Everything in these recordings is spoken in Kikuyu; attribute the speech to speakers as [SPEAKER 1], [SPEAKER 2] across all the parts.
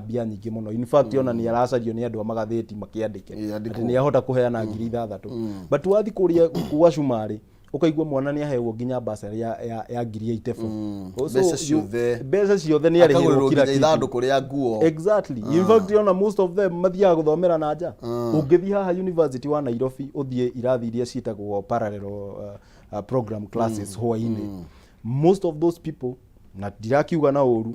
[SPEAKER 1] Mbia nyingĩ mũno. In fact, ona nĩ aracario nĩ andũ a magathĩti makĩandĩke
[SPEAKER 2] andĩkwo.
[SPEAKER 1] Atĩ nĩ ahota kũheana 6,000, but wathi kũrĩa gwa cumarĩ ũkaigua mwana nĩ aheagwo nginya basarĩ ya 84,000. So
[SPEAKER 2] Mbeca ciothe.
[SPEAKER 1] Mbeca ciothe nĩ arĩhĩrwo
[SPEAKER 2] akagũrĩrwo
[SPEAKER 1] kila
[SPEAKER 2] nginya
[SPEAKER 1] kitu.
[SPEAKER 2] Ithandũkũ rĩa nguo.
[SPEAKER 1] Exactly. In fact, ona most of them mathiaga gũthomera na nja. Ũngĩthiĩ haha University wa Nairobi, ũthiĩ irathi iria ciĩtagwo parallel program classes hwainĩ, most of those people, na ndirakiuga na ũru,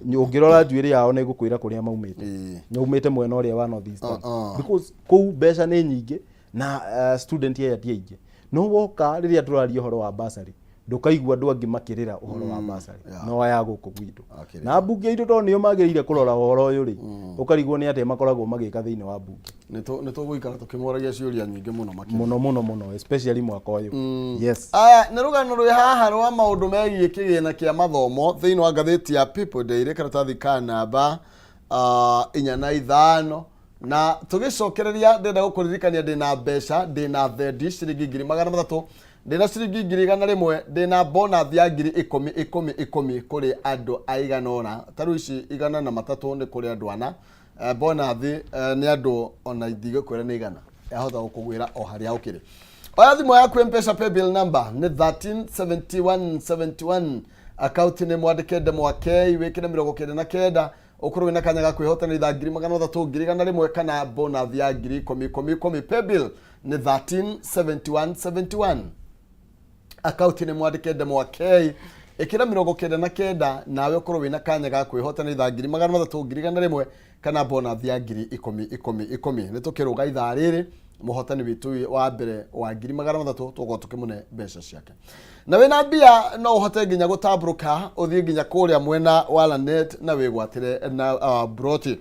[SPEAKER 1] ũngĩrora njuĩrĩ yao nĩ gũkwĩra kũrĩa maumĩte. Maumĩte mwena ũrĩa wa North Eastern, because kũu mbeca nĩ nyingĩ na student aya ti aingĩ. No woka rĩrĩa tũraria ũhoro wa basarĩ, ndũkaigua andũ angĩ makĩrĩra ũhoro wa basarĩ, no aya gũkũ gwitũ
[SPEAKER 2] Akĩrĩra.
[SPEAKER 1] Na mbunge itũ, tondũ nĩo magĩrĩire kũrora ũhoro ũyũ rĩ, ũkarigwo nĩ atĩa makoragwo magĩka thĩinĩ wa mbunge.
[SPEAKER 2] Nĩ tũgũikara tũkĩmoragia ciũria nyingĩ mũno makĩria.
[SPEAKER 1] Mũno mũno mũno, especially mwaka ũyũ, yes.
[SPEAKER 2] Aya nĩ rũgano rwĩ haha rwa maũndũ megiĩ kĩgĩna kĩa mathomo thĩinĩ wa ngathĩti ya People Daily, karatathi ka namba 4 na 5. Na tũgĩcokereria, ndĩrenda gũkũririkania ndĩna mbeca, ndĩna thendi ciringi 300,000, ndĩna ciringi 100,000, ndĩna bonus ya 10,000 10 10 kũrĩ andũ aigana ũna. Ta rĩu ici 103 nĩ kũrĩ andũ ana. Bonus nĩ andũ ona indigĩkwĩra nĩ 100, yahota gũkũgwĩra o harĩa ũkĩrĩ. Oya thimũ yaku, Mpesa paybill number nĩ 137171, akaunti nĩ mwandĩke ndemwa K, wĩkĩre 99, ũkorwo wĩna kanya ga kwĩhotanĩra 300,000, 100,000 kana bonus ya 10,000 10 10. Paybill nĩ 137171, akaunti nĩ mwandĩke ndemwa K, ĩkĩra 99, nawe ũkorwo wĩna kanya ga kwĩhotanĩra 300,000, 100,000 kana bonus ya 10,000 10 10. Nĩ tũkĩrũga ithaa rĩrĩ, mũhotani witũ wa mbere wa 300,000 tũgũkorwo tũkĩmũne mbeca ciake. Na wĩna mbia no ũhote nginya gũtambũrũka ũthiĩ nginya kũrĩa mwena wa Lanet na wĩgwatĩre na broti,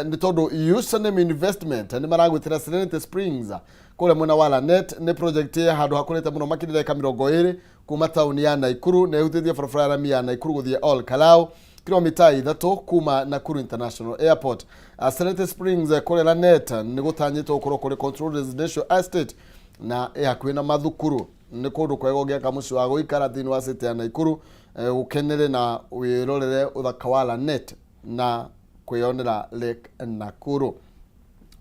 [SPEAKER 2] nĩ tondũ Username Investment nĩ maragwĩtĩra Serenity Springs kũrĩa mwena wa Lanet. Nĩ project ya handũ hakũrĩte mũno makĩria eka 20 kuma taũni ya Naikuru, na ĩhutĩtie barabara ya rami ya Naikuru gũthiĩ Ol Kalou, kilomita 3 kuma Nakuru International Airport. Serenity Springs kũrĩa Lanet nĩ gũtanyĩtwo gũkorwo kũrĩ controlled residential estate na ĩ hakuhĩ na mathukuru. Nĩ kũndũ kwega ũngĩaka mũciĩ wa gũikara thĩinĩ wa city ya Naikuru, ũkenere na wĩrorere ũthaka wa Lanet na kwĩyonera Lake Nakuru.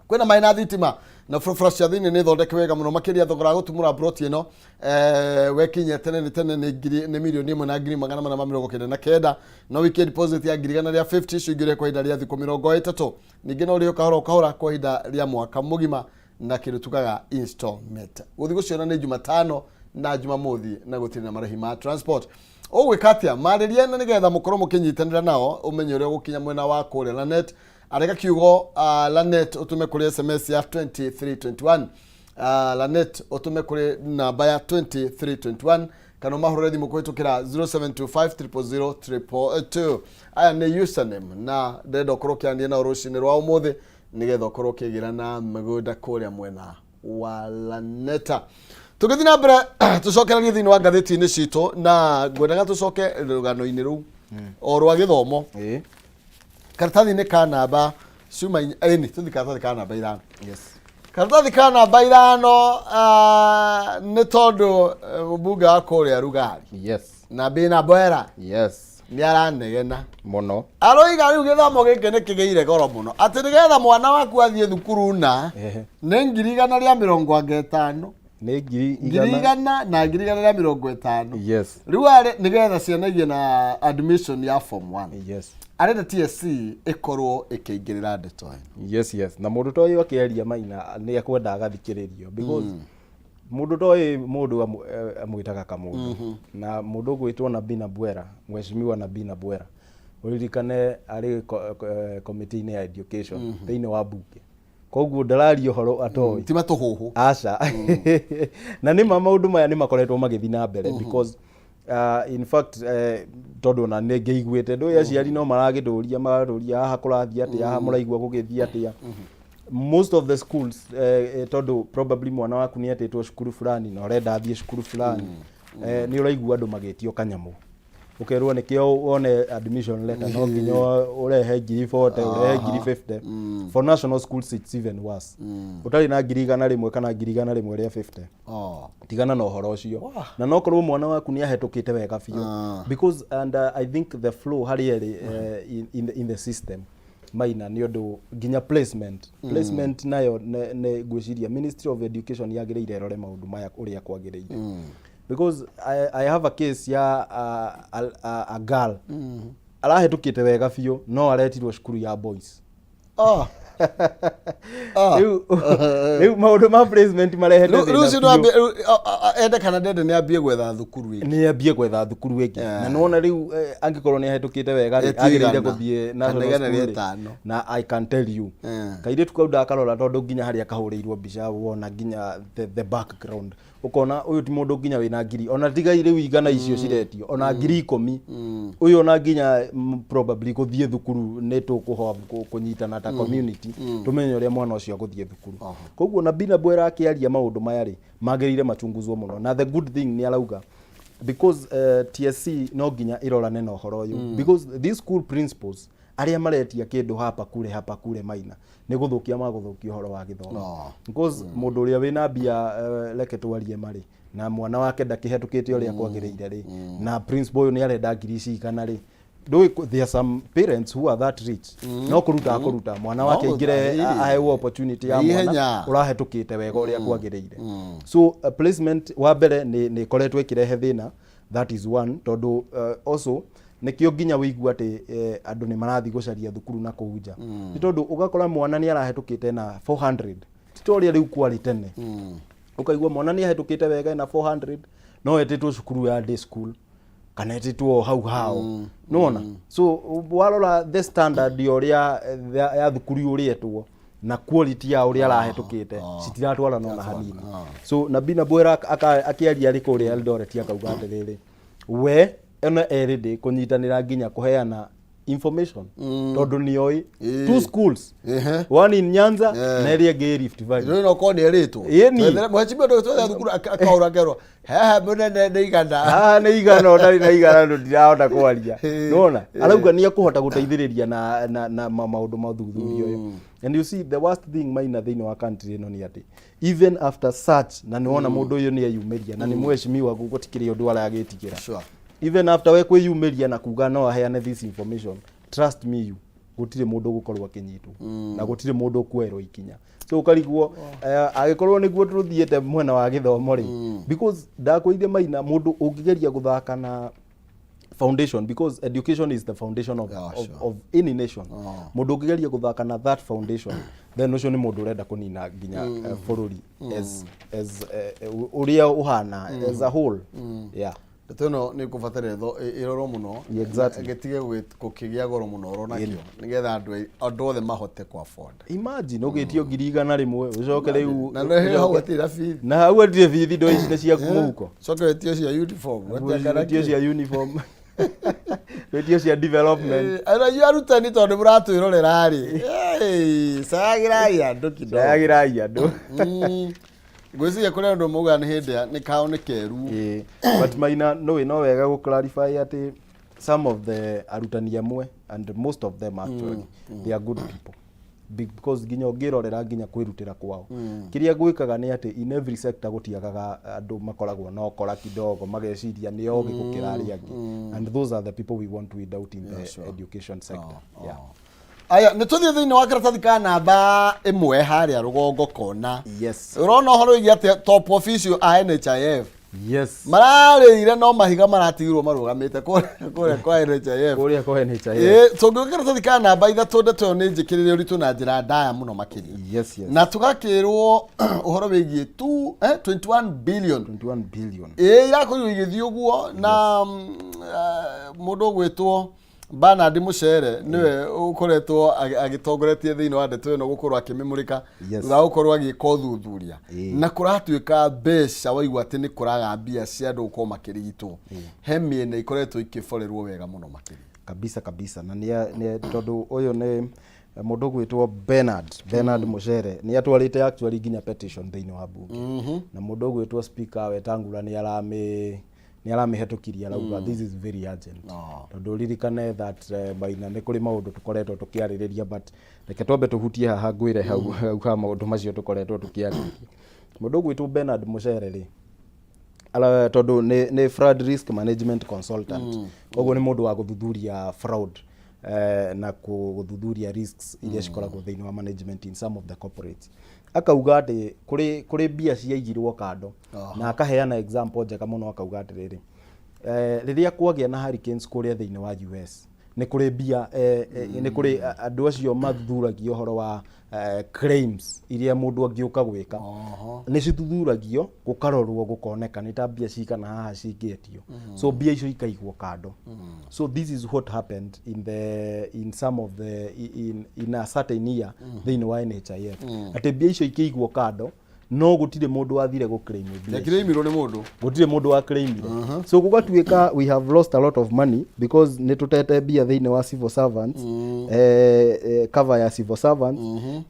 [SPEAKER 2] Kwĩna maĩ na thitima na barabara cia thĩinĩ nĩ thondeke wega mũno makĩria. Thogora wa gũtumũra broti ĩno, wekinyia tene nĩ tene, nĩ ngiri nĩ 1,499,000. No wike deposit ya 150,000, icio ingĩ ũrĩhe kwa ihinda rĩa thikũ 30. Ningĩ no ũrĩhe kahora o kahora kwa ihinda rĩa mwaka mũgima na kĩndũ tugaga installment. Gũthiĩ gũciona nĩ Jumatano na Jumamothi na gũtirĩ na marĩhi ma transport. Ũgwĩka atĩa? Marĩrie na nĩgetha mũkorwo mũkĩnyitanĩra nao, ũmenye ũrĩa ũgũkinya mwena wa kũrĩa Lanet. Andĩka kiugo Lanet, ũtũme kũrĩ SMS ya 2321. Lanet ũtũme kũrĩ namba ya 2321, kana ũmahũrĩre thimũ kũhĩtũkĩra 0725 000 222. Aya nĩ Username na ndĩrenda ũkorwo ũkĩaranĩria nao rũcinĩ rwa ũmũthĩ nĩgetha ũkorwo ũkĩgĩra na mĩgũnda kũrĩa mwena wa Laneta. Tũgĩthiĩ na mbere, tũcokererie thĩinĩ wa ngathĩti-inĩ citũ, na ngwendaga tũcoke rũgano-inĩ rũu o rwa gĩthomo, karatathi-inĩ ka namba ciuma ĩni, tũthiĩ karatathi ka namba 5. Karatathi ka namba 5, nĩ tondũ mũmbunge wa kũrĩa Rugari na Bina Bwera nĩ aranegena
[SPEAKER 1] mũno.
[SPEAKER 2] Aroiga rĩu gĩthomo gĩkĩ nĩ kĩgĩire goro mũno, atĩ nĩgetha mwana waku athiĩ thukuru na nĩ 150,000.
[SPEAKER 1] Nĩ ngiri
[SPEAKER 2] ngiri
[SPEAKER 1] igana
[SPEAKER 2] 100 na 150,000. Rĩu arĩ nĩgetha ciana igĩe na admission ya form 1. Arenda TSC ĩkorwo ĩkĩingĩrĩra ndeto ĩno.
[SPEAKER 1] Yes, na mũndũ ta ũyũ akĩaria, Maina, nĩ ekwenda agathikĩrĩrio, because mũndũ ta ũyũ, mũndũ amwĩtaga kamũndũ, na mũndũ ũgwĩtwo Nabina Bwera, Mheshimiwa Nabina Bwera, ũririkane arĩ committee-inĩ ya education thĩinĩ wa bunge, koguo ndararia ũhoro atoĩ.
[SPEAKER 2] Ti matũhũhũ.
[SPEAKER 1] Aca, na nĩ ma maũndũ maya nĩ makoretwo magĩthiĩ na mbere, because in fact, tondũ ona nĩ ngĩiguĩte ndũĩ aciari no maragĩtũria, magatũria haha kũrathiĩ atĩa, haha mũraigua gũgĩthiĩ atĩa. Most of the schools, tondũ probably mwana waku nĩ etĩtwo cukuru fulani na ũrenda athiĩ cukuru fulani, nĩ ũraigua andũ magĩtio kanyamũ. Ũkerwo nĩkĩo wone admission letter no nginya ũrehe ngiri 40, ũrehe ngiri 50. For national schools it's even worse. Ũtarĩ na 100,000 kana 150,000, tigana na ũhoro ũcio. Na no korwo mwana waku nĩ ahetũkĩte wega biũ, because and I think the flow harĩa ĩrĩ in the system, Maina, nĩ ũndũ nginya placement nayo nĩ ngwĩciria Ministry of Education yagĩrĩire ĩrore maũndũ maya ũrĩa kwagĩrĩire, because I have a case ya a girl arahetũkĩte wega biũ, no aretirwo cukuru ya boys. Rĩu maũndũ ma placement marehete
[SPEAKER 2] Rĩu
[SPEAKER 1] thĩna
[SPEAKER 2] ũcio
[SPEAKER 1] biũ.
[SPEAKER 2] no ambie, ende kana ndende, nĩ ambie gwetha thukuru ĩngĩ.
[SPEAKER 1] Nĩ ambie gwetha thukuru ĩngĩ. Na nĩwona rĩu, angĩkorwo nĩ ahĩtũkĩte wega rĩ,
[SPEAKER 2] Etio
[SPEAKER 1] agĩrĩire
[SPEAKER 2] 100
[SPEAKER 1] gũthiĩ
[SPEAKER 2] kana
[SPEAKER 1] national
[SPEAKER 2] igana rĩa
[SPEAKER 1] school rĩ.
[SPEAKER 2] ĩtano.
[SPEAKER 1] Na I can tell you, kairĩtu kau ndakarora, tondũ nginya harĩa kahũrĩirwo mbica, wona nginya the background, ũkona ũyũ ti mũndũ nginya wĩna ngiri, ona tigai rĩu igana icio ciretio, ona 10,000 ũyũ, ona nginya probably gũthiĩ thukuru nĩ tũkũhoa kũnyitana ta community tũmenye ũrĩa mwana ũcio agũthiĩ thukuru. Koguo na Bina Bwera akĩaria maũndũ maya rĩ, magĩrĩire machunguzwo mũno. Na the good thing nĩ arauga, because TSC no nginya ĩrorane na ũhoro ũyũ, because these school principals arĩa maretia kĩndũ hapa kule, hapa kule, Maina, nĩ gũthũkia magũthũkia ũhoro wa gĩthomo, because mũndũ ũrĩa wĩna mbia, reke twarie marĩ na mwana wake ndakĩhetũkĩte ũrĩa kwagĩrĩire rĩ, na principal ũyũ nĩ arenda ngiri ici igana rĩ, ndũĩ there are some parents who are that rich, no kũruta akũruta mwana wake
[SPEAKER 2] No,
[SPEAKER 1] aingĩre, aheo opportunity ya mwana
[SPEAKER 2] Ihenya.
[SPEAKER 1] ũrahetũkĩte wega ũrĩa kwagĩrĩire. So placement wa mbere nĩ ĩkoretwo ĩkĩrehe thĩna. That is one, tondũ also nĩkĩo nginya wĩigua atĩ andũ nĩ marathiĩ gũcaria thukuru na kũu nja, nĩ tondũ ũgakora mwana nĩ arahetũkĩte na 400, ti ta ũrĩa rĩu kwarĩ tene. Ũkaigua mwana nĩ ahetũkĩte wega na 400, no etĩtwo cukuru ya day school kana etĩtwo hau hao, nĩwona? So warora the standard ya ũrĩa ya thukuru ũrĩa etwo na quality ya ũrĩa arahetũkĩte citiratwarana ona hanini. So na Bina Bwera akĩaria rĩ kũrĩa Eldoret, akauga atĩrĩrĩ, we ena erĩndĩ kũnyitanĩra nginya kũheana information, tondũ nĩoĩ two schools, one in Nyanza na ĩrĩa ĩngĩ ĩ Rift Valley.
[SPEAKER 2] Rĩu no korwo nĩ erĩtwo.
[SPEAKER 1] Ĩni.
[SPEAKER 2] Mheshimiwa ndũ twethere thukuru, akahũra kerwo hehe mũnene nĩ 100.
[SPEAKER 1] Haha nĩ 100, ũtarĩ na 100 ndũ ndirahota kwaria. Nĩwona arauga nĩ ekũhota gũteithĩrĩria na maũndũ ma ũthuthuria ũyũ. And you see, the worst thing, Maina, thĩinĩ wa country ĩno nĩ atĩ even after such, na nĩwona mũndũ ũyũ nĩ eyumĩria na nĩ mheshimiwa, gũtikĩrĩ ũndũ aragĩtigĩra. Even after we kwĩyumĩria na kuga no aheane this information, trust me you, gũtirĩ mũndũ ũgũkorwo akĩnyitwo na gũtirĩ mũndũ ũkuoerwo ikinya. So ũkarigwo, angĩkorwo nĩguo tũthiĩte mwena wa gĩthomo rĩ, because ndakwĩrire, Maina, mũndũ ũngĩgeria gũthaka na foundation, because education is the foundation of, of any nation, mũndũ ũngĩgeria gũthaka na that foundation, then ũcio nĩ mũndũ ũrenda kũnina nginya bũrũri as ũrĩa ũhana as a whole, yeah.
[SPEAKER 2] Ndeto ĩno nĩ kũbatara ĩrorwo mũno. Gĩtige gũkĩgĩa goro mũno oro nakĩo, nĩgetha andũ othe mahote ku afford.
[SPEAKER 1] Imagine ũgĩtio 100,000, ũcoke rĩu
[SPEAKER 2] Na no hau hatirĩ na bithi.
[SPEAKER 1] Na hau hatirĩ bithi, ndo ici nĩ ciaku mũhuko.
[SPEAKER 2] Coke wĩtio cia uniform, wĩtio kana
[SPEAKER 1] wĩtio
[SPEAKER 2] kĩ.
[SPEAKER 1] Cia uniform, wĩtio cia development.
[SPEAKER 2] Ona inyuĩ arutani, tondũ mũratwĩrorera rĩ, cayagĩrai andũ kidogo.
[SPEAKER 1] Cayagĩrai andũ.
[SPEAKER 2] Ngwĩciria kũrĩ andũ maugaga nĩ hĩndĩ nĩ kao nĩ keru.
[SPEAKER 1] Ĩĩ. But Maina, no no wega gũ clarify atĩ some of the arutani amwe, and most of them actually, they are good people. Because nginya ũngĩrorera nginya kwĩrutĩra kwao, kĩrĩa gwĩkaga nĩ atĩ in every sector gũtiagaga andũ makoragwo na ũkora kidogo, mageciria nĩ ogĩ gũkĩra arĩa angĩ, and those are the people we want to weed out in the education sector, yeah.
[SPEAKER 2] Aya, nĩ tũthiĩ thĩinĩ wa karatathi ka namba 1 harĩa rũgongo kona. Ũrona ũhoro wĩgiĩ atĩ top official a NHIF mararĩire, no mahiga maratigirwo marũgamĩte kũrĩa kwa NHIF.
[SPEAKER 1] Kũrĩa kwa NHIF.
[SPEAKER 2] Ĩĩ, tũngĩũka karatathi ka namba 3, ndeto ĩyo nĩ njĩkĩrĩre ũritũ na njĩra ndaya mũno makĩria. Na tũgakĩrwo ũhoro wĩgiĩ 21 billion.
[SPEAKER 1] 21 billion.
[SPEAKER 2] Ĩĩ, irakorirwo igĩthiĩ ũguo na mũndũ ũgwĩtwo Bernard Mucere nĩwe ũkoretwo agĩtongoretie thĩinĩ wa ndeto ĩno gũkorwo akĩmĩmũrĩka thutha wa gũkorwo agĩka ũthuthuria, na kũratuĩka mbeca, waigua atĩ nĩ kũraga mbia cia andũ gũkorwo makĩrigitwo, he mĩena ikoretwo ikĩborerwo wega mũno makĩria.
[SPEAKER 1] Kabisa kabisa, na nĩ tondũ ũyũ nĩ mũndũ ũgwĩtwo Bernard Mucere, nĩ atwarĩte actually nginya petition thĩinĩ wa bunge, na mũndũ ũgwĩtwo Speaker Wetangula nĩ aramĩ Nĩ aramĩhetũkirie, arauga this is very urgent.
[SPEAKER 2] No.
[SPEAKER 1] Tondũ ririkane that Maina, nĩ kũrĩ maũndũ tũkoretwo tũkĩarĩrĩria, but reke twambe tũhutie haha, ngwĩre hau hau ha maũndũ macio tũkoretwo tũkĩarĩrĩria. Mũndũ ũgwĩtwo Bernard Mũcere rĩ, tondũ nĩ fraud risk management consultant, koguo nĩ mũndũ wa gũthuthuria fraud na gũthuthuria risks iria cikoragwo thĩinĩ wa management in some of the corporates. Akauga atĩ kũrĩ mbia ciaigirwo kando, na akaheana example njega mũno. Akauga atĩrĩrĩ, rĩrĩa kwagĩa na hurricanes kũrĩa thĩinĩ wa US, nĩ kũrĩ mbia nĩ kũrĩ andũ acio mathuthuragia ũhoro wa claims iria mũndũ angĩũka gwĩka. Nĩ cithuthuragio, gũkarorwo, gũkoneka nĩ ta mbia cigana haha cingĩetio. So mbia icio ikaigwo kando. So this is what happened in some of the in a certain year thĩinĩ wa NHIF, atĩ mbia icio ikĩigwo kando, no gũtirĩ mũndũ wathire gũ claim mbia icio.
[SPEAKER 2] Yakĩrĩmirwo nĩ mũndũ.
[SPEAKER 1] Gũtirĩ mũndũ wa claimire. So gũgatuĩka we have lost a lot of money because nĩ tũtete mbia thĩinĩ wa civil servants, cover ya civil servants,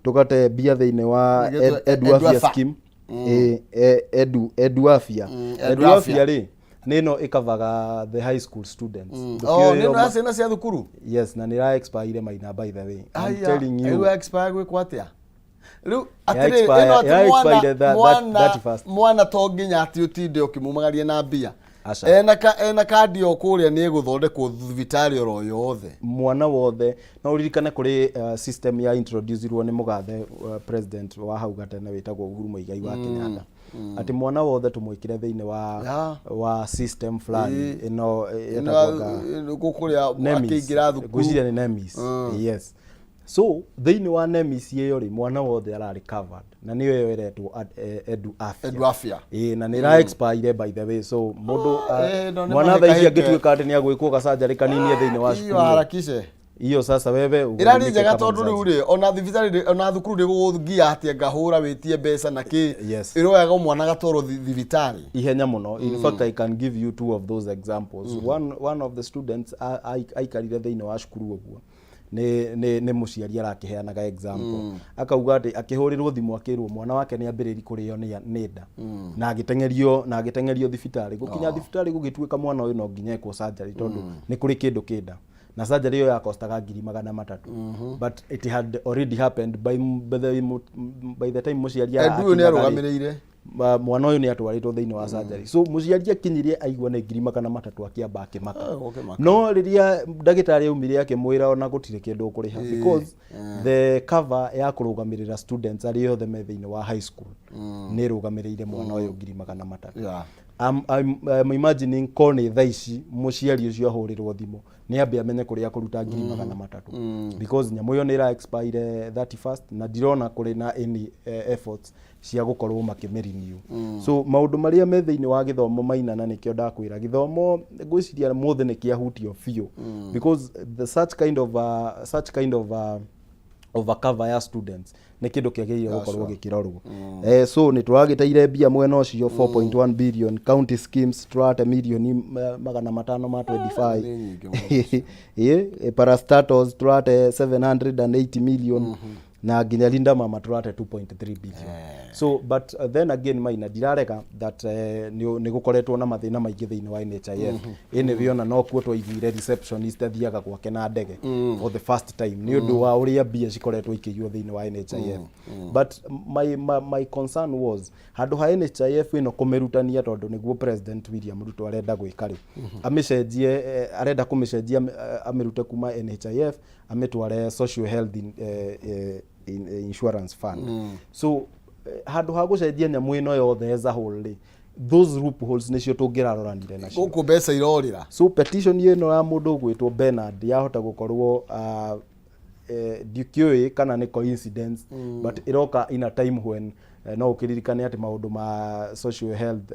[SPEAKER 1] tũgate mbia thĩinĩ wa
[SPEAKER 2] Ĩgĩtwo
[SPEAKER 1] Edu Afya
[SPEAKER 2] Edu
[SPEAKER 1] scheme, Edu Afya.
[SPEAKER 2] Edu
[SPEAKER 1] Edu
[SPEAKER 2] Afya.
[SPEAKER 1] Afya rĩ, nĩ ĩno ĩkavaga the high school students.
[SPEAKER 2] Oh,
[SPEAKER 1] Ndũkĩũĩ
[SPEAKER 2] nĩ ĩno ya ciana cia thukuru.
[SPEAKER 1] Yes, na nĩ ĩra expire, Maina. By the way, I'm
[SPEAKER 2] Aya,
[SPEAKER 1] telling you.
[SPEAKER 2] Rĩu expire gwĩkwo atĩa rĩu?
[SPEAKER 1] Ya
[SPEAKER 2] Atĩrĩ,
[SPEAKER 1] expire-
[SPEAKER 2] ĩno atĩ
[SPEAKER 1] ya
[SPEAKER 2] mwana
[SPEAKER 1] expire
[SPEAKER 2] mwana
[SPEAKER 1] 31st.
[SPEAKER 2] mwana to nginya atĩ ũtinde ũkĩmumagaria na mbia.
[SPEAKER 1] Aca.
[SPEAKER 2] Ena kandi o kũrĩa, nĩ ĩgũthondekwo thibitarĩ oro yothe.
[SPEAKER 1] Mwana wothe. No ũririkane kũrĩ system ya introducirwo nĩ mũgathe president wa hau gatene wĩtagwo Uhuru Muigai wa Kenyatta, atĩ mwana wothe tũmwĩkĩre thĩinĩ wa wa system fulani ĩno ĩtagwo
[SPEAKER 2] Gũkũrĩa
[SPEAKER 1] NEMIS.
[SPEAKER 2] akĩingĩra thukuru.
[SPEAKER 1] Ngwĩciria nĩ NEMIS, yes. So thĩinĩ wa NEMIS ĩyo rĩ, mwana wothe ararĩ covered, na nĩyo ĩyo ĩretwo Edu Afya.
[SPEAKER 2] Edu Afya.
[SPEAKER 1] Ĩĩ, na nĩ ĩra expire, by the way. So mũndũ
[SPEAKER 2] No nĩ
[SPEAKER 1] mwana thaa ici
[SPEAKER 2] mahĩkahĩke.
[SPEAKER 1] angĩtuĩka atĩ nĩ agwĩkwo gacanjarĩ kanini thĩinĩ wa
[SPEAKER 2] Iyo
[SPEAKER 1] cukuru,
[SPEAKER 2] harakishe.
[SPEAKER 1] Hiyo sasa wewe
[SPEAKER 2] Ĩrarĩ
[SPEAKER 1] ugharimike
[SPEAKER 2] njega
[SPEAKER 1] kama
[SPEAKER 2] tondũ rĩu
[SPEAKER 1] mzazi.
[SPEAKER 2] rĩ, ona thibitarĩ ona thukuru ndĩ gũgũgia atĩ ngahũra wĩtie mbeca na kĩ. Ĩroyaga mwana gatwarwo thibitarĩ
[SPEAKER 1] Ihenya mũno. In fact, I can give you two of those examples. One of the students aikarire thĩinĩ wa cukuru ũguo, nĩ mũciari arakĩheanaga example, akauga atĩ akĩhũrĩrwo thimũ, akĩrwo mwana wake nĩ ambĩrĩri kũrĩo nĩ nda, na agĩteng'erio thibitarĩ. Gũkinya thibitarĩ, gũgĩtuĩka mwana ũyũ no nginya ekwo surgery, tondũ nĩ kũrĩ kĩndũ kĩnda, na surgery ĩyo yakostaga 300,000. But it had already happened by the time mũciari
[SPEAKER 2] Edu ũyũ nĩ
[SPEAKER 1] akinyaga rĩ,
[SPEAKER 2] arũgamĩrĩire.
[SPEAKER 1] Mwana ũyũ nĩ atwarĩtwo thĩinĩ wa surgery. So mũciari akinyirie aigua nĩ 300,000, akĩamba akĩmaka.
[SPEAKER 2] Ah, gũkĩmaka.
[SPEAKER 1] No rĩrĩa ndagĩtarĩ aumire, akĩmwĩra ona gũtirĩ kĩndũ ũkũrĩha, because the cover ya kũrũgamĩrĩra students arĩa othe me thĩinĩ wa high school nĩ ĩrũgamĩrĩire mwana ũyũ 300,000. I'm imagining ko nĩ thaa ici mũciari ũcio ahũrĩrwo thimũ, nĩ ambe amenye kũrĩa kũruta 300,000, because nyamũ ĩyo nĩ ĩra expire 31st, na ndirona kũrĩ na any efforts cia gũkorwo makĩmĩrenew. So maũndũ marĩa me thĩinĩ wa gĩthomo, Maina, na nĩkĩo ndakwĩra gĩthomo, ngwĩciria mũthĩ nĩ kĩahutio biũ, because the such kind of overcover ya students nĩ kĩndũ kĩagĩrĩire gũkorwo gĩkĩrorwo. So nĩ tũragĩteire mbia mwena ũcio, 4.1 billion. County schemes tũrate mirioni 525.
[SPEAKER 2] Nĩ nyingĩ mũno.
[SPEAKER 1] Ĩ parastatals tũrate 780 million, na nginya Linda Mama tũrate 2.3 billion. So but then again, Maina, ndirarega that nĩ gũkoretwo na mathĩna maingĩ thĩinĩ wa NHIF. Anyway, ona no kuo twaiguire receptionist athiaga gwake na ndege for the first time, nĩ ũndũ wa ũrĩa mbia cikoretwo ikĩiywo thĩinĩ wa NHIF. But my concern was handũ ha NHIF ĩno kũmĩrutania, tondũ nĩguo President William Ruto arenda gwĩka rĩ, amĩcenjie, arenda kũmĩcenjia, amĩrute kuma NHIF, amĩtware Social Health Insurance Fund. So handũ ha gũcenjia nyamũ ĩno yothe as a whole rĩ, those loopholes nĩcio tũngĩraroranire nacio.
[SPEAKER 2] Gũkũ mbeca irorĩra.
[SPEAKER 1] So petition ĩno ya mũndũ ũgwĩtwo Bernard yahota gũkorwo ndikĩũĩ kana nĩ coincidence, but ĩroka in a time when no ũkĩririkane atĩ maũndũ ma social health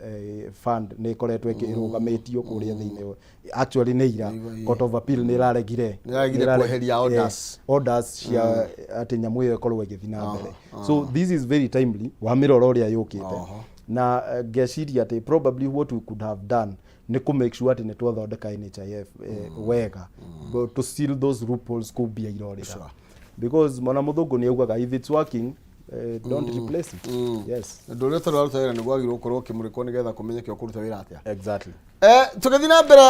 [SPEAKER 1] fund nĩ ĩkoretwo ĩrũgamĩtio kũrĩa thĩinĩ. Actually nĩ ira Court of Appeal nĩ ĩraregire.
[SPEAKER 2] Nĩ ĩraregire kweheria orders.
[SPEAKER 1] Orders cia atĩ nyamũ ĩyo ĩkorwo ĩgĩthiĩ na mbere. So this is very timely wamĩrora ũrĩa yũkĩte, na ngeciria atĩ probably what we could have done nĩ kũ make sure atĩ nĩ twathondeka NHIF wega, to seal those loopholes kũu mbia irorĩra, because mwana mũthũngũ nĩ augaga, "If it's working, Don't replace it. Yes.
[SPEAKER 2] Ũndũ ũrĩa ũtarĩ waruta wĩra nĩguo wagĩrĩirwo gũkorwo ũkĩmũrĩkwo nĩgetha kũmenyeke ũkũruta wĩra atĩa.
[SPEAKER 1] Exactly.
[SPEAKER 2] Tũgĩthiĩ na mbere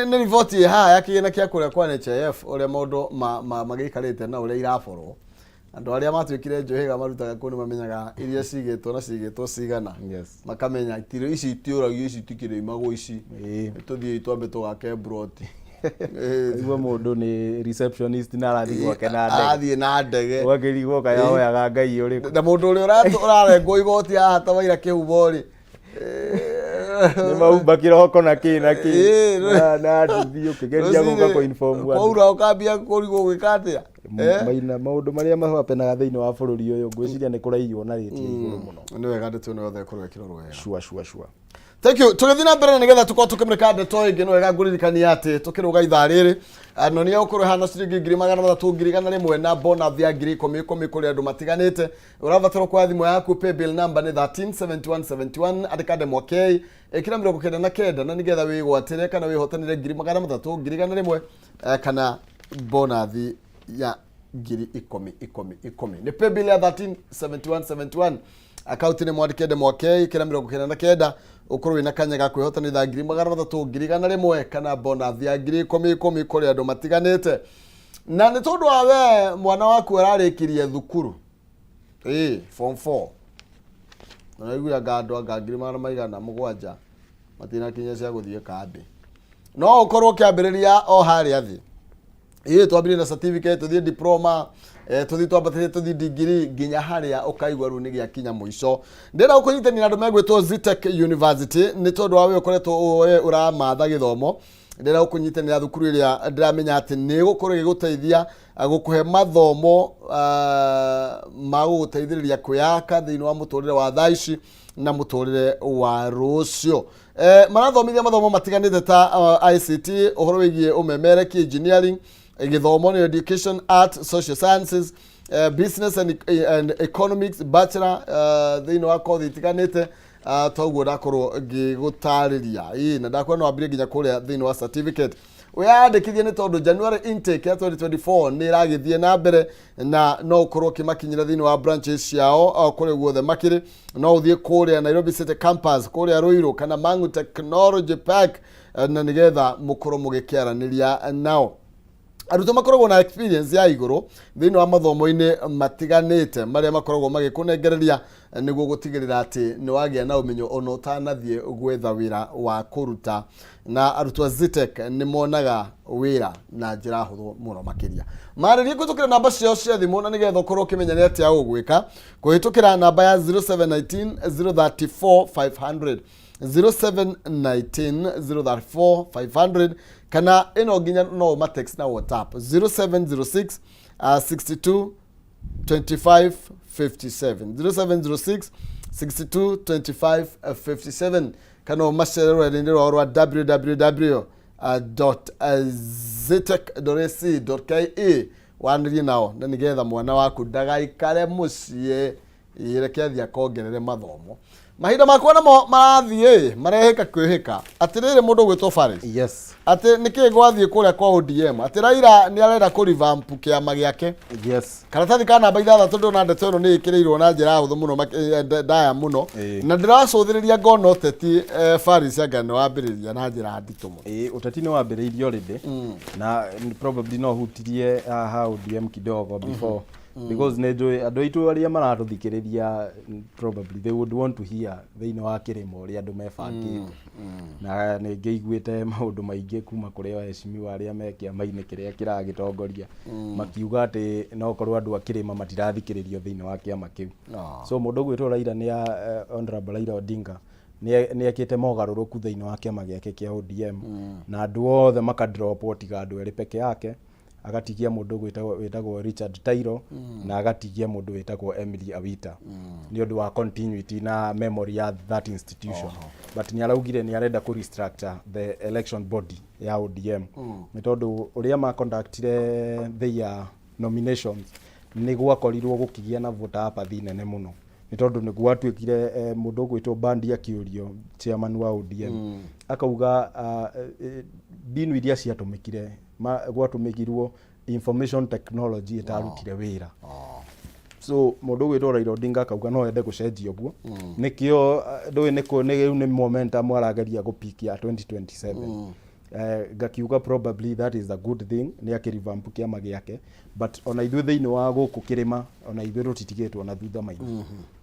[SPEAKER 2] nĩ riboti ĩ haha ya kĩgĩna kĩa kũrĩa kwa NHIF, ũrĩa maũndũ magĩikarĩte na ũrĩa iraborwo. Andũ arĩa matuĩkire njũhĩga marutaga kũu nĩ mamenyaga iria cigĩtwo na cigĩtwo cigana. Makamenya itirĩ ici, itiũragio ici, itikĩrĩmagwo ici. Tũthiĩ twambe tũgake mburoti.
[SPEAKER 1] Igua mũndũ nĩ receptionist na arathiĩ gwake na ndege.
[SPEAKER 2] Arathiĩ na ndege.
[SPEAKER 1] Ũgakĩrigwo kayahoyaga Ngai ũrĩkũ.
[SPEAKER 2] Na mũndũ ũrĩa ũrarengwo igoti haha ta Waira kĩhumo rĩ,
[SPEAKER 1] nĩ maumba kĩroko na kĩ na kĩ na nduthi ũkĩgeria gũka
[SPEAKER 2] rũcinĩ
[SPEAKER 1] kũ-inform andũ.
[SPEAKER 2] Kwaura ũkambia kũrigwo gwĩka atĩa.
[SPEAKER 1] Maina maũndũ marĩa mahapenaga thĩinĩ wa bũrũri ũyũ, ngwĩciria nĩ kũraiywo na rĩti ya igũrũ mũno.
[SPEAKER 2] Nĩ wega ndeto ĩno yothe ĩkorwo ĩkĩrorwo wega.
[SPEAKER 1] Sure.
[SPEAKER 2] Thank you. Tũgĩthiĩ na mbere na nĩgetha tũkorwo tũkĩmũrĩka ndeto ĩngĩ, nĩ wega ngũririkania atĩ tũkĩrũga ithaa rĩrĩ, no nĩ egũkorwo ĩhana ciringi 300,000, 100,000 na bonus ya 10,000 kũrĩ andũ matiganĩte. Ũrabatara kuoya thimũ yaku, paybill number nĩ 137171, andĩka ndemwa K, ĩkĩra 99, na nĩgetha wĩgwatĩre kana wĩhotanĩre 300,000, 100,000, kana bonus ya 10,000 10 10. Nĩ paybill ya 137171, akaunti nĩ mwandĩke ndemwa K, ĩkĩra 99, ũkorwo wĩna kanya ga kwĩhotanĩra 300,000, 100,000 kana bonus ya 10,000 kũrĩ andũ matiganĩte. Na nĩ tondũ wa we mwana waku ararĩkirie thukuru, ĩ form 4, na naiguaga andũ anga ngiri magana maigana mũgwanja matinakinya cia gũthiĩ kambĩ, no ũkorwo ũkĩambĩrĩria o harĩa thĩ. Ĩ twambĩrĩrie na certificate, tũthiĩ diploma, tũthiĩ twambatĩrie, tũthiĩ degree, nginya harĩa ũkaigua rĩu nĩ gĩakinya mũico. Ndĩrenda gũkũnyitania na andũ megwĩtwo Zetech University, nĩ tondũ wa we ũkoretwo we ũramatha gĩthomo. Ndĩrenda gũkũnyitanĩra thukuru ĩrĩa ndĩramenya atĩ nĩ ĩgũkorwo ĩgĩgũteithia, gũkũhe mathomo ma gũgũteithĩrĩria kwĩyaka thĩinĩ wa mũtũrĩre wa thaa ici na mũtũrĩre wa rũciũ. Marathomithia mathomo matiganĩte ta ICT, ũhoro wĩgiĩ ũmemerekia, engineering, gĩthomo nĩ education, art, social sciences, business and economics, bachelor, thĩinĩ wa kothi itiganĩte. Toguo ndakorwo ngĩgũtarĩria. Ĩ na ndakorwo no wambĩrĩrie nginya kũrĩa thĩinĩ wa certificate. Wĩyandĩkithie nĩ tondũ January intake ya 2024 nĩ ĩragĩthiĩ na mbere, na no ũkorwo ũkĩmakinyĩra thĩinĩ wa branches ciao o kũrĩa guothe makĩrĩ. No ũthiĩ kũrĩa Nairobi City Campus, kũrĩa Ruiru kana Mangu Technology Park, na nĩgetha mũkorwo mũgĩkĩaranĩria nao. Arutwo makoragwo na experience ya igũrũ thĩinĩ wa mathomo-inĩ matiganĩte marĩa makoragwo magĩkũnengereria nĩguo gũtigĩrĩra atĩ nĩ wagĩa na ũmenyo ona ũtanathiĩ gwetha wĩra wa kũruta. Na arutwo a Zetech nĩ monaga wĩra na njĩra hũthũ mũno makĩria. Marĩrie kũhĩtũkĩra namba ciao cia thimũ na nĩgetha ũkorwo ũkĩmenya nĩ atĩa ũgwĩka, kũhĩtũkĩra namba ya 0719 034 500, 0719 034 500, kana ĩno nginya no ũmatext na WhatsApp 0706 62 25 57, 0706 62 25 57, kana ũmacere rũrenda-inĩ rwao rwa www.zetech.ac.ke, wanĩrie nao na nĩgetha mwana waku ndagaikare mũciĩ. Reke athiĩ akongerere mathomo. Mahinda makwa namo marathiĩ marehĩka kwĩhĩka. Atĩrĩrĩ, mũndũ ũgwĩtwo Faris, atĩ nĩkĩ gwathiĩ kũrĩa kwa ODM, atĩ Raila nĩ arenda kũ revamp kĩama gĩake?
[SPEAKER 1] Yes.
[SPEAKER 2] Karatathi ka namba 6, ndona ndeto ĩno nĩ ĩkĩrĩirwo na njĩra hũthũ mũno, ndaya mũno. Na ndĩracũthĩrĩria ngona ũteti, Faris, anga nĩ wambĩrĩria na njĩra nditũ mũno.
[SPEAKER 1] Ĩĩ, ũteti nĩ wambĩrĩirie already na probably no hutirie haha ODM kidogo before, because nĩ njũĩ andũ aitũ arĩa maratũthikĩrĩria, probably they would want to hear thĩinĩ wa kĩrĩma ũrĩa andũ mebangĩte, na nĩ ngĩiguĩte maũndũ maingĩ kuma kũrĩ aheshimiwa arĩa me kĩama-inĩ kĩrĩa kĩragĩtongoria makiuga atĩ no korwo andũ a kĩrĩma matirathikĩrĩrio thĩinĩ wa kĩama kĩu. So mũndũ ũgwĩtwo Raila nĩ Honorable Raila Odinga nĩ ekĩte mogarũrũku thĩinĩ wa kĩama gĩake kĩa ODM, na andũ othe makadropwo tiga andũ erĩ peke yake. Agatigia mũndũ wĩtagwo Richard Tairo na agatigia mũndũ wĩtagwo Emily Awita nĩ ũndũ wa continuity na memory ya that institution. But nĩ araugire nĩ arenda kũ restructure the election body ya ODM, nĩ tondũ ũrĩa maconductire their nominations nĩ gwakorirwo gũkĩgĩa na voter apathy nene mũno, nĩ tondũ nĩ gwatuĩkire mũndũ ũgwĩtwo Bandi akĩũrio, chairman wa ODM, akauga mbinu iria ciatũmĩkire, gwatũmĩkirwo information technology ĩtarutire wĩra. So mũndũ ũgwĩtwo Raila Odinga akauga no ende gũcenjia ũguo. Nĩkĩo ndũĩ nĩkũ nĩ rĩu nĩ momentum arageria gũpick ya 2027. Ngakiuga probably that is a good thing, nĩ akĩrevamp kĩama gĩake, but ona ithuĩ thĩinĩ wa gũkũ kĩrĩma, ona ithuĩ tũtitigĩtwo na thutha maitho,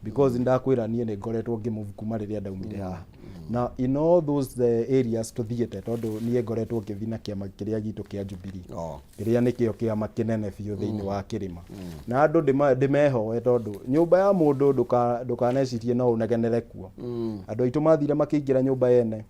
[SPEAKER 1] because ndakwĩra niĩ nĩ ngoretwo ngĩmove kuma rĩrĩa ndaumire haha, na in all those areas tũthiĩte, tondũ niĩ ngoretwo ngĩthiĩ na kĩama kĩrĩa gitũ kĩa Jubilee, kĩrĩa nĩkĩo kĩama kĩnene biũ thĩinĩ wa kĩrĩma, na andũ ndĩmehoe, tondũ nyũmba ya mũndũ ndũkanecirie no ũnegenere kuo. Andũ aitũ mathire makĩingĩra nyũmba yene,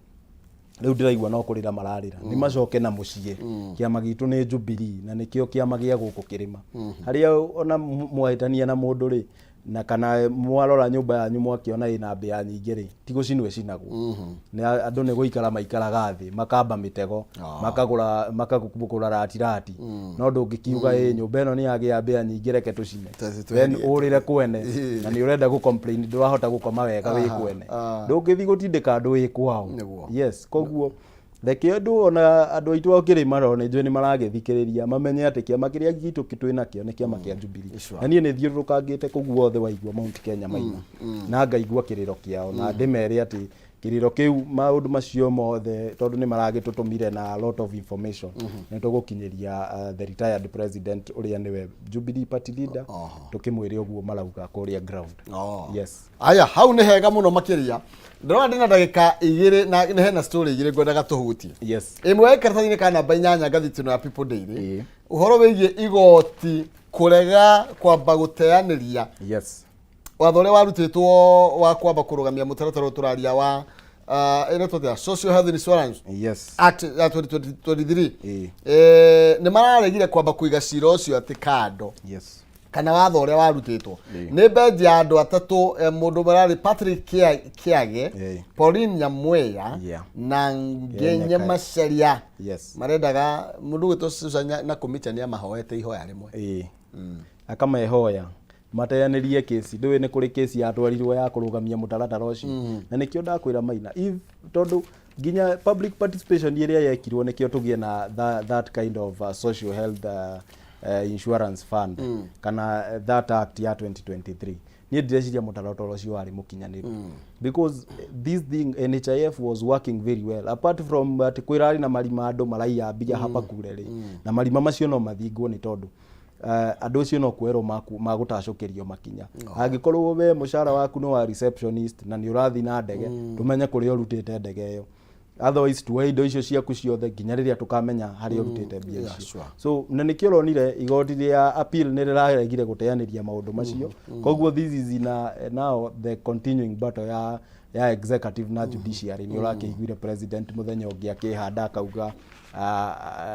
[SPEAKER 1] rĩu ndĩraigua no kũrĩra mararĩra. Nĩ macoke na mũciĩ. Kĩama gitũ nĩ Jubilee, na nĩkĩo kĩama gĩa gũkũ kĩrĩma, harĩa ona mwahĩtania na mũndũ rĩ, na kana mwarora nyũmba yanyu mwakĩona ĩna mbĩa nyingĩ rĩ, ti gũcinwo ĩcinagwo. Nĩ andũ nĩ gũikara maikaraga thĩ, makamba mĩtego, makagũra makagũra ratirati, no ndũngĩkiuga ĩ nyũmba ĩno nĩ yagĩa mbĩa nyingĩ, reke tũcine, then ũrĩre kwene, na nĩ ũrenda gũ complain ndũrahota gũkoma wega wĩ kwene. Ndũngĩthiĩ gũtindĩka andũ wĩ kwao. Yes, koguo reke andũ, ona andũ aitũ a kĩrĩma, no nĩ njũĩ nĩ maragĩthikĩrĩria, mamenye atĩ kĩama kĩrĩa gitũ twĩ nakĩo nĩ kĩama kĩa Jubilee. Na niĩ nĩ thiũrũrũkangĩte kũu guothe waigua Mount Kenya maina, na ngaigua kĩrĩro kĩao, na ndĩmere atĩ kĩrĩro kĩu, maũndũ macio mothe, tondũ nĩ maragĩtũtũmire na a lot of information, nĩ tũgũkinyĩria the retired president, ũrĩa nĩwe Jubilee Party leader, tũkĩmwĩre ũguo marauga kũrĩa ground. Yes.
[SPEAKER 2] Aya, hau nĩ hega mũno makĩria. Ndĩrona ndĩna ndagĩka 2 na nĩ hena story 2 ngwendaga tũhutie. Ĩmwe ĩ karatathi-inĩ ka namba 8 ngathĩti ĩno ya People Daily, ũhoro wĩgiĩ igoti kũrega kwamba gũteanĩria watho ũrĩa warutĩtwo wa kwamba kũrũgamia mũtaratara ũyũ tũraria wa ĩretwo atĩa, Social Health Insurance Act ya 2023. Nĩ mararegire kwamba kũiga cira ũcio atĩ kando, kana watho ũrĩa warutĩtwo nĩ benji ya andũ atatũ, mũndũ mararĩ Patrick Kiage, Pauline Nyamweya na Ngenye Macharia. Marendaga mũndũ gwĩtwo Susan na Kũmicha nĩ amahoete ihoya rĩmwe.
[SPEAKER 1] Ĩĩ, akamehoya mateanĩrie kĩsi. Ndũĩ nĩ kũrĩ kĩsi yatwarirwo ya kũrũgamia mũtaratara ũcio, na nĩkĩo ndakwĩra maina, if tondũ nginya public participation ĩrĩa yekirwo nĩkĩo tũgĩe na that kind of social health insurance fund, kana that act ya 2023, niĩ ndireciria mũtaratara ũcio warĩ mũkinyanĩru, because this thing NHIF was working very well, apart from atĩ kwĩrarĩ na marima andũ maraiya mbia hapa kure rĩ, na marima macio no mathingwo, nĩ tondũ andũ acio no kuoerwo magũtacũkĩrio makinya. Angĩkorwo we mũcara waku nĩ wa receptionist na nĩ ũrathiĩ na ndege, tũmenye kũrĩa ũrutĩte ndege ĩyo, otherwise tuoe indo icio ciaku ciothe nginya rĩrĩa tũkamenya harĩa ũrutĩte mbia icio. So na nĩkĩo ũronire igoti rĩa appeal nĩ rĩraregire gũteanĩria maũndũ macio. Koguo this is in a, now the continuing battle ya executive na judiciary. Nĩ ũrakĩiguire president mũthenya ũngĩ akĩhanda akauga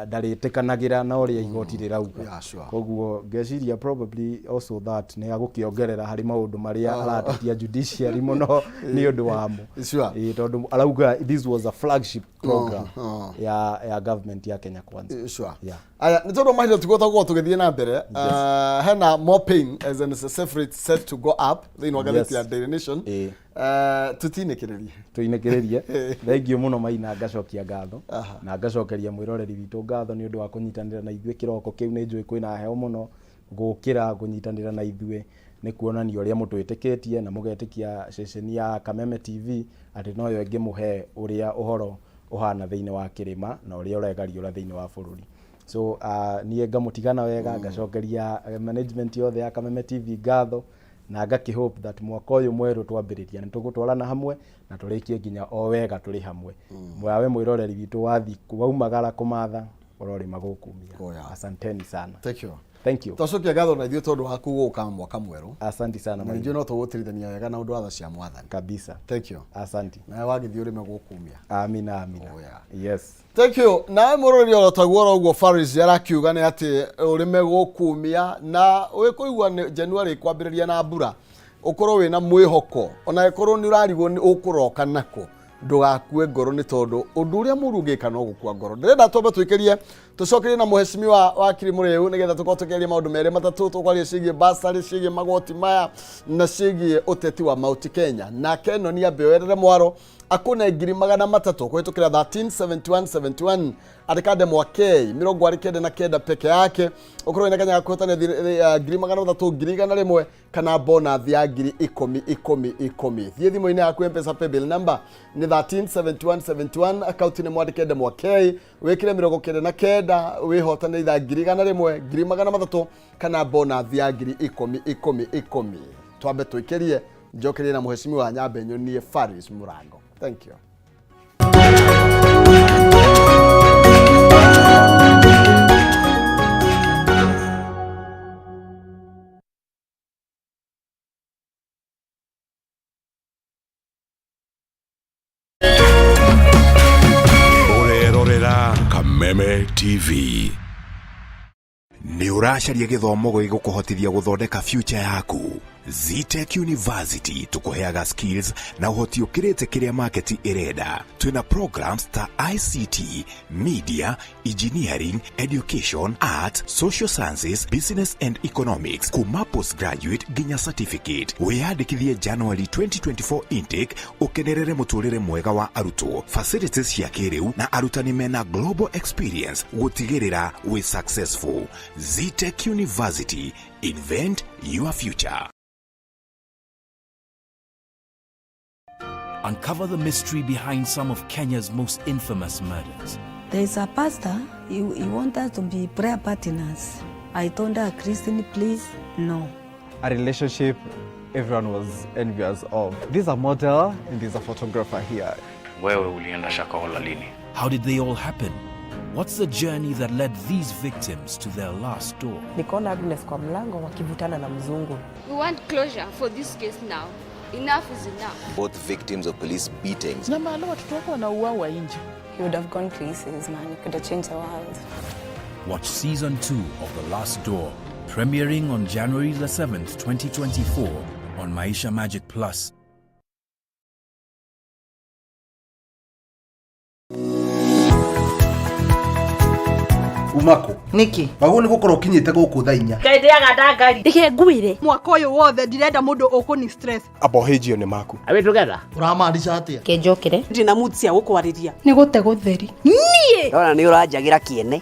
[SPEAKER 1] ndarĩtĩkanagĩra na ũrĩa igoti rĩrauga. Koguo ngeciria probably also that nĩ agũkĩongerera harĩ maũndũ marĩa aratetia judiciary mũno nĩ ũndũ wamo. Ĩĩ, tondũ arauga this was a flagship program ya government ya Kenya Kwanza.
[SPEAKER 2] Aya, nĩ tondũ mahinda tiguo tũgũkorwo tũgĩthiĩ na mbere. Hena more pain as NSSF rate set to go up thĩinĩ wa ngathĩti ya Daily Nation. Tũtinĩkĩrĩrie.
[SPEAKER 1] Tũinĩkĩrĩrie. Thank you mũno maina, ngacokia ngatho na ngacokeria mwĩroreri witũ ngatho nĩ ũndũ wa kũnyitanĩra na ithuĩ kĩroko kĩu. Nĩ njũĩ kwĩna heho mũno, gũkĩra kũnyitanĩra na ithuĩ nĩ kuonania ũrĩa mũtwĩtĩkĩtie na mũgetĩkia ceceni ya Kameme TV atĩ noyo ĩngĩmũhe ũrĩa ũhoro ũhana thĩinĩ wa kĩrĩma na ũrĩa ũregariũra thĩinĩ wa bũrũri. So niĩ ngamũtigana wega, ngacokeria management yothe ya Kameme TV ngatho, na ngakĩ hope that mwaka ũyũ mwerũ twambĩrĩria nĩ tũgũtwarana hamwe na tũrĩkie nginya o wega tũrĩ hamwe. Mwawe mwĩroreri witũ, wathi waumagara kũmatha ũrorĩma gũkumia. Asanteni sana.
[SPEAKER 2] Thank you.
[SPEAKER 1] Thank you.
[SPEAKER 2] Twacokia ngatho na ithuĩ tondũ waku gũka mwaka mwerũ.
[SPEAKER 1] Asanti sana.
[SPEAKER 2] Na
[SPEAKER 1] Maina.
[SPEAKER 2] ningĩ no tũgũtirithania wega na ũndũ wa tha cia mwathani.
[SPEAKER 1] Kabisa.
[SPEAKER 2] Thank you.
[SPEAKER 1] Asanti.
[SPEAKER 2] Nawe wagĩthiĩ ũrĩme gũkumia.
[SPEAKER 1] Amina, amina. Yes.
[SPEAKER 2] Thank you. Nawe mũrori oro taguo oro ũguo Faris arakiuga nĩ atĩ ũrĩme gũkumia na wĩkũigua nĩ January kwambĩrĩria na mbura, ũkorwo wĩna mwĩhoko ona ĩkorwo nĩ ũrarigwo nĩ ũkũroka nako, ndũgakue ngoro, nĩ tondũ ũndũ ũrĩa mũru ũngĩka no gũkua ngoro. Ndĩrenda twambe twĩkĩrie Tũcokerie na mũhecimiwa wakiri Mũrĩu nĩgetha tũkorwo tũkĩaria maũndũ merĩ matatũ. Tũkwaria ciĩgiĩ basarĩ, ciĩgiĩ magoti maya na ciĩgiĩ ũteti wa Mount Kenya. Nake ĩno nĩ ambe oerere mwaro akune 300,000 kũhĩtũkĩra 137171. Andĩka ndemwa K 99 peke yake, ũkorwo wĩna kanya ga kũhotana 300,000, 100,000 kana bonus ya ngiri ikũmi ikũmi ikũmi. Thiĩ thimũ-inĩ yaku, Mpesa paybill number nĩ 137171, akaunti nĩ mwandĩke ndemwa K, wĩkĩre 99, wĩhotane itha 100,000, 300,000 kana bonus ya ngiri ikũmi ikũmi ikũmi. Twambe tũikĩrie, njokerie na mũhecimiwa nyambe nyonie Faris Murango. Thank you.
[SPEAKER 3] Ũrerorera Kameme TV.
[SPEAKER 4] Nĩ ũracaria gĩthomo gĩgũkũhotithia gũthondeka future yaku? Zetech University tũkũheaga skills na ũhoti ũkĩrĩte kĩrĩa market ĩrenda. Twĩna programs ta ICT, media, engineering, education, art, social sciences, business and economics, kuma postgraduate nginya certificate. Wĩyandĩkithie January 2024 intake, ũkenerere mũtũrĩre mwega wa arutwo, facilities cia kĩrĩu na arutani mena global experience gũtigĩrĩra wĩ successful. Zetech University, invent your future.
[SPEAKER 5] Uncover the mystery behind some of Kenya's most infamous murders.
[SPEAKER 6] There is a pastor, he wants us to be prayer partners. I told her, "Christine, please, no."
[SPEAKER 7] A relationship everyone was envious of. This is a model and there's a photographer here.
[SPEAKER 8] Wewe ulienda Shakahola lini?
[SPEAKER 5] How did they all happen? What's the journey that led these victims to their last door?
[SPEAKER 9] Nikaona Agnes kwa mlango wakivutana na mzungu.
[SPEAKER 10] We want closure for this case now. Enough is enough.
[SPEAKER 11] Both victims of police beatings.
[SPEAKER 12] Na mahali watoto wako wanauawa nje.
[SPEAKER 13] He would have gone places, man. He could have changed the world.
[SPEAKER 5] Watch season 2 of The Last Door, premiering on January the 7th, 2024 on Maisha Magic Plus.
[SPEAKER 14] Umako.
[SPEAKER 15] Niki.
[SPEAKER 14] Wagwo nĩ gũkorwo ũkinyĩte gũkũ thaa 4.
[SPEAKER 16] Ngai ndĩaga ndangari.
[SPEAKER 17] Reke ngwĩre.
[SPEAKER 18] Mwaka ũyũ wothe ndirenda mũndũ ũkũni stress.
[SPEAKER 19] Abohĩjio nĩ maku.
[SPEAKER 20] Are we together?
[SPEAKER 2] Ũramaanisha atĩa?
[SPEAKER 16] Kenjokere.
[SPEAKER 21] Ndina mood cia gũkwarĩria.
[SPEAKER 18] Nĩ gũte gũtheri.
[SPEAKER 16] Niĩ.
[SPEAKER 20] Ndona nĩ ũranjagĩra kĩene.